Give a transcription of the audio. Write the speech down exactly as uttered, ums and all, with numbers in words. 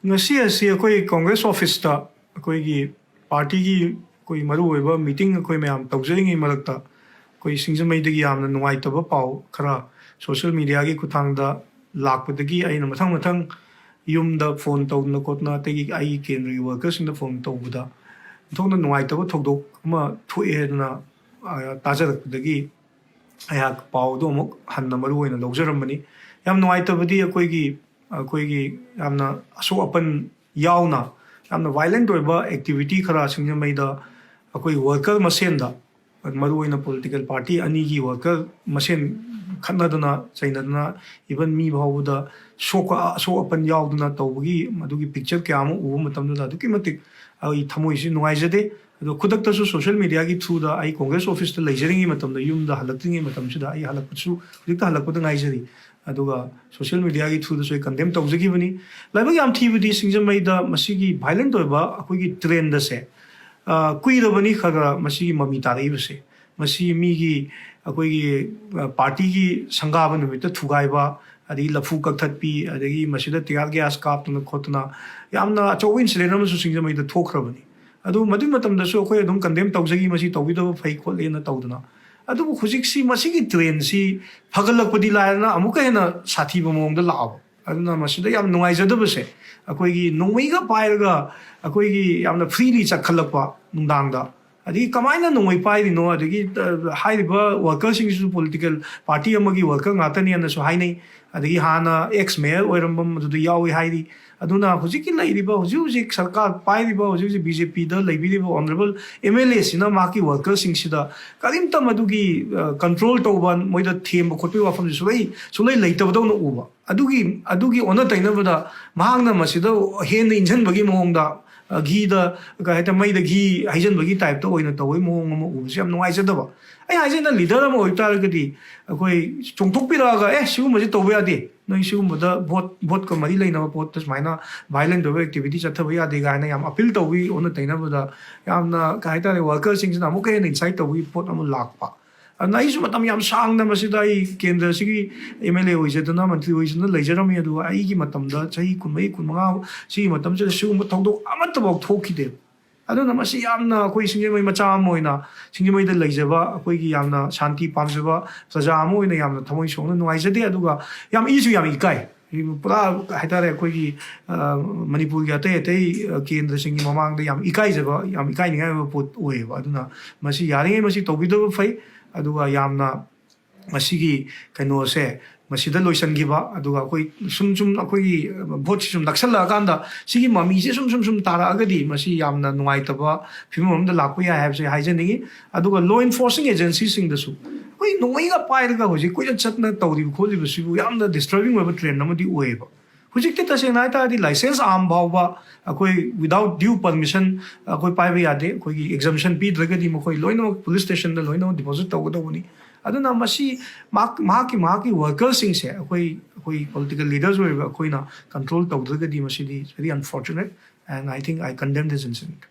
ꯉꯁꯤ ꯑꯁꯤ ꯑꯩꯈꯣꯏ ꯀꯣꯡꯒ꯭ꯔꯦꯁ ꯑꯣꯐꯤꯁꯇ ꯑꯩꯈꯣꯏꯒꯤ ꯄꯥꯔꯇꯤꯒꯤ ꯑꯩꯈꯣꯏ ꯃꯔꯨꯑꯣꯏꯕ ꯃꯤꯇꯤꯡ ꯑꯩꯈꯣꯏ ꯃꯌꯥꯝ ꯇꯧꯖꯔꯤꯉꯩ ꯃꯔꯛꯇ ꯑꯩꯈꯣꯏ ꯁꯤꯡꯖꯃꯩꯗꯒꯤ ꯌꯥꯝꯅ ꯅꯨꯡꯉꯥꯏꯇꯕ ꯄꯥꯎ ꯈꯔ ꯁꯣꯁꯤꯌꯦꯜ ꯃꯤꯗꯤꯌꯥꯒꯤ ꯈꯨꯠꯊꯥꯡꯗ ꯂꯥꯛꯄꯗꯒꯤ ꯑꯩꯅ ꯃꯊꯪ ꯃꯊꯪ ꯌꯨꯝꯗ ꯐꯣꯟ ꯇꯧꯗꯅ ꯈꯣꯠꯇꯅ ꯑꯇꯩꯒꯤ ꯑꯩꯒꯤ ꯀꯦꯟꯗ꯭ꯔꯒꯤ ꯋꯥꯔꯀꯔꯁꯤꯡꯗ ꯐꯣꯟ ꯇꯧꯕꯗ ꯑꯣꯟꯊꯣꯛꯅ ꯅꯨꯡꯉꯥꯏꯇꯕ ꯊꯧꯗꯣꯛ ꯑꯃ ꯊꯣꯛꯑꯦ ꯍꯥꯏꯗꯅ ꯇꯥꯖꯔꯛꯄꯗꯒꯤ ꯑꯩꯍꯥꯛ ꯄꯥꯎꯗꯨ ꯑꯃꯨꯛ ꯍꯟꯅ ꯃꯔꯨ ꯑꯣꯏꯅ ꯂꯧꯖꯔꯝꯕꯅꯤ꯫ ꯌꯥꯝ ꯅꯨꯡꯉꯥꯏꯇꯕꯗꯤ ꯑꯩꯈꯣꯏꯒꯤ ꯑꯩꯈꯣꯏꯒꯤ ꯌꯥꯝꯅ ꯑꯁꯣꯛ ꯑꯄꯟ ꯌꯥꯎꯅ ꯌꯥꯝꯅ ꯚꯥꯏꯂꯦꯟꯠ ꯑꯣꯏꯕ ꯑꯦꯛꯇꯤꯚꯤꯇꯤ ꯈꯔ ꯁꯤꯡꯖꯃꯩꯗ ꯑꯩꯈꯣꯏ ꯋꯥꯔꯀꯔ ꯃꯁꯦꯟꯗ, ꯃꯔꯨꯑꯣꯏꯅ ꯄꯣꯂꯤꯇꯤꯀꯦꯜ ꯄꯥꯔꯇꯤ ꯑꯅꯤꯒꯤ ꯋꯥꯔꯀꯔ ꯃꯁꯦꯟ ꯈꯠꯅꯗꯅ ꯆꯩꯅꯗꯅ, ꯏꯚꯟ ꯃꯤ ꯐꯥꯎꯕꯗ ꯁꯣꯛꯄ ꯑꯁꯣꯛ ꯑꯄꯟ ꯌꯥꯎꯗꯅ ꯇꯧꯕꯒꯤ ꯃꯗꯨꯒꯤ ꯄꯤꯛꯆꯔ ꯀꯌꯥ ꯑꯃ ꯎꯕ ꯃꯇꯝꯗꯨꯗ ꯑꯗꯨꯛꯀꯤ ꯃꯇꯤꯛ ꯑꯩ ꯊꯃꯣꯏꯁꯤ ꯅꯨꯡꯉꯥꯏꯖꯗꯦ꯫ ꯑꯗꯣ ꯈꯨꯗꯛꯇꯁꯨ ꯁꯣꯁꯤꯌꯦꯜ ꯃꯤꯗꯤꯌꯥꯒꯤ ꯊ꯭ꯔꯨꯗ ꯑꯩ ꯀꯣꯡꯒ꯭ꯔꯦꯁ ꯑꯣꯐꯤꯁꯇ ꯂꯩꯖꯔꯤꯉꯩ ꯃꯇꯝꯗ, ꯌꯨꯝꯗ ꯍꯜꯂꯛꯇ꯭ꯔꯤꯉꯩ ꯃꯇꯝꯁꯤꯗ, ꯑꯩ ꯍꯜꯂꯛꯄꯁꯨ ꯍꯧꯖꯤꯛꯇ ꯍꯜꯂꯛꯄꯗ ꯉꯥꯏꯖꯔꯤ꯫ ꯑꯗꯨꯒ ꯁꯣꯁꯤꯌꯦꯜ ꯃꯤꯗꯤꯌꯥꯒꯤ ꯊ꯭ꯔꯨꯗꯁꯨ ꯑꯩ ꯀꯟꯗꯦꯝ ꯇꯧꯖꯈꯤꯕꯅꯤ꯫ ꯂꯥꯏꯕꯛ ꯌꯥꯝ ꯊꯤꯕꯗꯤ ꯁꯤꯡꯖꯃꯩꯗ ꯃꯁꯤꯒꯤ ꯚꯥꯏꯂꯦꯟꯠ ꯑꯣꯏꯕ ꯑꯩꯈꯣꯏꯒꯤ ꯇ꯭ꯔꯦꯟꯗꯁꯦ ꯀꯨꯏꯔꯕꯅꯤ ꯈꯔ ꯈꯔ ꯃꯁꯤꯒꯤ ꯃꯃꯤ ꯇꯥꯔꯛꯏꯕꯁꯦ꯫ ꯃꯁꯤ ꯃꯤꯒꯤ ꯑꯩꯈꯣꯏꯒꯤ ꯄꯥꯔꯇꯤꯒꯤ ꯁꯪꯒꯥꯕ ꯅꯨꯃꯤꯠꯇ ꯊꯨꯒꯥꯏꯕ, ꯑꯗꯒꯤ ꯂꯐꯨ ꯀꯛꯊꯠꯄꯤ, ꯑꯗꯒꯤ ꯃꯁꯤꯗ ꯇꯤꯌꯥꯔ ꯒ꯭ꯌꯥꯁ ꯀꯥꯞꯇꯅ ꯈꯣꯠꯇꯅ ꯌꯥꯝꯅ ꯑꯆꯧꯕ ꯏꯟꯁꯤꯗꯦꯟ ꯑꯃꯁꯨ ꯁꯤꯡꯖꯃꯩꯗ ꯊꯣꯛꯈ꯭ꯔꯕꯅꯤ꯫ ꯑꯗꯨ ꯃꯗꯨꯒꯤ ꯃꯇꯝꯗꯁꯨ ꯑꯩꯈꯣꯏ ꯑꯗꯨꯝ ꯀꯟꯗꯦꯝ ꯇꯧꯖꯈꯤ, ꯃꯁꯤ ꯇꯧꯕꯤꯗꯕ ꯐꯩ ꯈꯣꯠꯂꯦꯅ ꯇꯧꯗꯅ꯫ ꯑꯗꯨꯕꯨ ꯍꯧꯖꯤꯛꯁꯤ ꯃꯁꯤꯒꯤ ꯇ꯭ꯔꯦꯟꯁꯤ ꯐꯒꯠꯂꯛꯄꯗꯤ ꯂꯥꯏꯔꯅ ꯑꯃꯨꯛꯀ ꯍꯦꯟꯅ ꯁꯥꯊꯤꯕ ꯃꯑꯣꯡꯗ ꯂꯥꯛꯑꯕ꯫ ꯑꯗꯨꯅ ꯃꯁꯤꯗ ꯌꯥꯝ ꯅꯨꯡꯉꯥꯏꯖꯗꯕꯁꯦ, ꯑꯩꯈꯣꯏꯒꯤ ꯅꯣꯡꯃꯩꯒ ꯄꯥꯏꯔꯒ ꯑꯩꯈꯣꯏꯒꯤ ꯌꯥꯝꯅ ꯐ꯭ꯔꯤꯂꯤ ꯆꯠꯈꯠꯂꯛꯄ ꯅꯨꯡꯗꯥꯡꯗ, ꯑꯗꯒꯤ ꯀꯃꯥꯏꯅ ꯅꯣꯡꯃꯩ ꯄꯥꯏꯔꯤꯅꯣ, ꯑꯗꯒꯤ ꯍꯥꯏꯔꯤꯕ ꯋꯥꯔꯀꯔꯁꯤꯡꯁꯤꯁꯨ ꯄꯣꯂꯤꯇꯤꯀꯦꯜ ꯄꯥꯔꯇꯤ ꯑꯃꯒꯤ ꯋꯥꯔꯀꯔ ꯉꯥꯛꯇꯅꯦꯅꯁꯨ ꯍꯥꯏꯅꯩ꯫ ꯑꯗꯒꯤ ꯍꯥꯟꯅ ꯑꯦꯛꯁ ꯃꯦꯌꯔ ꯑꯣꯏꯔꯝꯕ ꯃꯗꯨꯗ ꯌꯥꯎꯏ ꯍꯥꯏꯔꯤ꯫ ꯑꯗꯨꯅ ꯍꯧꯖꯤꯛꯀꯤ ꯂꯩꯔꯤꯕ, ꯍꯧꯖꯤꯛ ꯍꯧꯖꯤꯛ ꯁꯔꯀꯥꯔ ꯄꯥꯏꯔꯤꯕ, ꯍꯧꯖꯤꯛ ꯍꯧꯖꯤꯛ ꯕꯤ ꯖꯦ ꯄꯤꯗ ꯂꯩꯕꯤꯔꯤꯕ ꯑꯣꯅꯔꯦꯕꯜ ꯑꯦꯝ ꯑꯦꯜ ꯑꯦꯁꯤꯅ ꯃꯍꯥꯛꯀꯤ ꯋꯥꯔꯀꯔꯁꯤꯡꯁꯤꯗ ꯀꯔꯤꯝꯇ ꯃꯗꯨꯒꯤ ꯀꯟꯇ꯭ꯔꯣꯜ ꯇꯧꯕ, ꯃꯣꯏꯗ ꯊꯦꯝꯕ ꯈꯣꯠꯄꯒꯤ ꯋꯥꯐꯝꯁꯤ ꯁꯨꯡꯂꯩ ꯁꯨꯡꯂꯩ ꯂꯩꯇꯕꯗꯧꯅ ꯎꯕ꯫ ꯑꯗꯨꯒꯤ ꯑꯗꯨꯒꯤ ꯑꯣꯟꯅ ꯇꯩꯅꯕꯗ ꯃꯍꯥꯛꯅ ꯃꯁꯤꯗ ꯍꯦꯟꯅ ꯏꯟꯁꯤꯟꯕꯒꯤ ꯃꯑꯣꯡꯗ, ꯘꯤꯗ, ꯀꯩ ꯍꯥꯏꯇꯥꯔꯦ, ꯃꯩꯗ ꯘꯤ ꯍꯩꯖꯤꯟꯕꯒꯤ ꯇꯥꯏꯞꯇ ꯑꯣꯏꯅ ꯇꯧꯕꯒꯤ ꯃꯑꯣꯡ ꯑꯃ ꯎꯕꯁꯤ ꯌꯥꯝ ꯅꯨꯡꯉꯥꯏꯖꯗꯕ꯫ ꯑꯩ ꯍꯥꯏꯖꯩꯅ, ꯂꯤꯗꯔ ꯑꯃ ꯑꯣꯏꯕ ꯇꯥꯔꯒꯗꯤ ꯑꯩꯈꯣꯏ ꯆꯣꯡꯊꯣꯛꯄꯤꯔꯛꯑꯒ, "ꯑꯦ, ꯁꯤꯒꯨꯝꯕꯁꯤ ꯇꯧꯕ ꯌꯥꯗꯦ, ꯅꯣꯏ ꯁꯤꯒꯨꯝꯕꯗ ꯚꯣꯠ, ꯚꯣꯠꯀ ꯃꯔꯤ ꯂꯩꯅꯕ ꯄꯣꯠꯇ ꯁꯨꯃꯥꯏꯅ ꯚꯥꯏꯂꯦꯟꯠ ꯑꯣꯏꯕ ꯑꯦꯛꯇꯤꯚꯤꯇꯤ ꯆꯠꯊꯕ ꯌꯥꯗꯦ" ꯀꯥꯏꯅ ꯌꯥꯝ ꯑꯄꯤꯜ ꯇꯧꯕꯒꯤ ꯑꯣꯟꯅ ꯇꯩꯅꯕꯗ ꯌꯥꯝꯅ, ꯀꯩ ꯍꯥꯏꯇꯥꯔꯦ, ꯋꯥꯔꯀꯔꯁꯤꯡꯁꯤꯅ ꯑꯃꯨꯛꯀ ꯍꯦꯟꯅ ꯏꯟꯁꯥꯏꯠ ꯇꯧꯕꯒꯤ ꯄꯣꯠ ꯑꯃ ꯂꯥꯛꯄ꯫ ꯑꯗꯨꯅ ꯑꯩꯁꯨ ꯃꯇꯝ ꯌꯥꯝ ꯁꯥꯡꯅ ꯃꯁꯤꯗ ꯑꯩ ꯀꯦꯟꯗ꯭ꯔꯁꯤꯒꯤ M L A ꯑꯣꯏꯖꯗꯅ, ꯃꯟꯇ꯭ꯔꯤ ꯑꯣꯏꯖꯗꯅ ꯂꯩꯖꯔꯝꯃꯤ꯫ ꯑꯗꯨꯒ ꯑꯩꯒꯤ ꯃꯇꯝꯗ, ꯆꯍꯤ ꯀꯨꯟꯃꯔꯤ, ꯀꯨꯟꯃꯉꯥ ꯁꯤꯒꯤ ꯃꯇꯝꯁꯤꯗ ꯁꯤꯒꯨꯝꯕ ꯊꯧꯗꯣꯛ ꯑꯃꯠꯇꯐꯥꯎ ꯊꯣꯛꯈꯤꯗꯦꯕ꯫ ꯑꯗꯨꯅ ꯃꯁꯤ ꯌꯥꯝꯅ ꯑꯩꯈꯣꯏ ꯁꯤꯡꯖꯃꯩ ꯃꯆꯥ ꯑꯃ ꯑꯣꯏꯅ, ꯁꯤꯡꯖꯃꯩꯗ ꯂꯩꯖꯕ, ꯑꯩꯈꯣꯏꯒꯤ ꯌꯥꯝꯅ ꯁꯥꯟꯇꯤ ꯄꯥꯝꯖꯕ ꯄ꯭ꯔꯖꯥ ꯑꯃ ꯑꯣꯏꯅ ꯌꯥꯝꯅ ꯊꯃꯣꯏ ꯁꯣꯛꯅ ꯅꯨꯡꯉꯥꯏꯖꯗꯦ꯫ ꯑꯗꯨꯒ ꯌꯥꯝ, ꯏꯁꯨ ꯌꯥꯝ ꯏꯀꯥꯏ꯫ ꯄꯨꯔꯥ ꯍꯥꯏꯇꯥꯔꯦ, ꯑꯩꯈꯣꯏꯒꯤ, ꯑ, ꯃꯅꯤꯄꯨꯔꯒꯤ ꯑꯇꯩ ꯑꯇꯩ, ꯑ, ꯀꯦꯟꯗ꯭ꯔꯁꯤꯡꯒꯤ ꯃꯃꯥꯡꯗ ꯌꯥꯝ ꯏꯀꯥꯏꯖꯕ, ꯌꯥꯝ ꯏꯀꯥꯏꯅꯤꯡꯉꯥꯏ ꯑꯣꯏꯕ ꯄꯣꯠ ꯑꯣꯏꯌꯦꯕ꯫ ꯑꯗꯨꯅ ꯃꯁꯤ ꯌꯥꯔꯤꯉꯩ ꯃꯁꯤ ꯇꯧꯕꯤꯗꯕ ꯐꯩ꯫ ꯑꯗꯨꯒ ꯌꯥꯝꯅ ꯃꯁꯤꯒꯤ ꯀꯩꯅꯣꯁꯦ ꯃꯁꯤꯗ ꯂꯣꯏꯁꯤꯟꯈꯤꯕ, ꯑꯗꯨꯒ ꯑꯩꯈꯣꯏ ꯁꯨꯝ ꯁꯨꯝ ꯑꯩꯈꯣꯏꯒꯤ ꯚꯣꯠꯁꯤ ꯁꯨꯝ ꯅꯛꯁꯜꯂꯛꯑꯀꯥꯟꯗ ꯁꯤꯒꯤ ꯃꯃꯤꯁꯦ ꯁꯨꯝ ꯁꯨꯝ ꯁꯨꯝ ꯇꯥꯔꯛꯑꯒꯗꯤ ꯃꯁꯤ ꯌꯥꯝꯅ ꯅꯨꯡꯉꯥꯏꯇꯕ ꯐꯤꯕꯝ ꯑꯃꯗ ꯂꯥꯛꯄ ꯌꯥꯏ ꯍꯥꯏꯕꯁꯦ ꯍꯥꯏꯖꯅꯤꯡꯉꯤ꯫ ꯑꯗꯨꯒ law enforcing agencyꯁꯤꯡꯗꯁꯨ ꯑꯩꯈꯣꯏ ꯅꯣꯡꯃꯩꯒ ꯄꯥꯏꯔꯒ ꯍꯧꯖꯤꯛ ꯀꯣꯏꯆꯠ ꯆꯠꯅ ꯇꯧꯔꯤꯕ ꯈꯣꯠꯂꯤꯕꯁꯤꯕꯨ ꯌꯥꯝꯅ disturbing ꯑꯣꯏꯕ trend ꯑꯃꯗꯤ ꯑꯣꯏꯌꯦꯕ꯫ ꯍꯧꯖꯤꯛꯇꯤ ꯇꯁꯦꯡꯅ ꯍꯥꯏ ꯇꯥꯔꯗꯤ licensed arm ꯐꯥꯎꯕ ꯑꯩꯈꯣꯏ without due permission ꯑꯩꯈꯣꯏ ꯄꯥꯏꯕ ꯌꯥꯗꯦ꯫ ꯑꯩꯈꯣꯏꯒꯤ exemption ꯄꯤꯗ꯭ꯔꯒꯗꯤ ꯃꯈꯣꯏ ꯂꯣꯏꯅꯃꯛ police stationꯗ ꯂꯣꯏꯅꯃꯛ deposit ꯇꯧꯒꯗꯧꯕꯅꯤ꯫ ꯑꯗꯨꯅ ꯃꯁꯤ ꯃꯍꯥꯛ, ꯃꯍꯥꯛꯀꯤ, ꯃꯍꯥꯛꯀꯤ workerꯁꯤꯡꯁꯦ ꯑꯩꯈꯣꯏ, ꯑꯩꯈꯣꯏ political leaders ꯑꯣꯏꯔꯤꯕ ꯑꯩꯈꯣꯏꯅ control ꯇꯧꯗ꯭ꯔꯒꯗꯤ ꯃꯁꯤꯗꯤ very unfortunate, and I think I condemn this incident.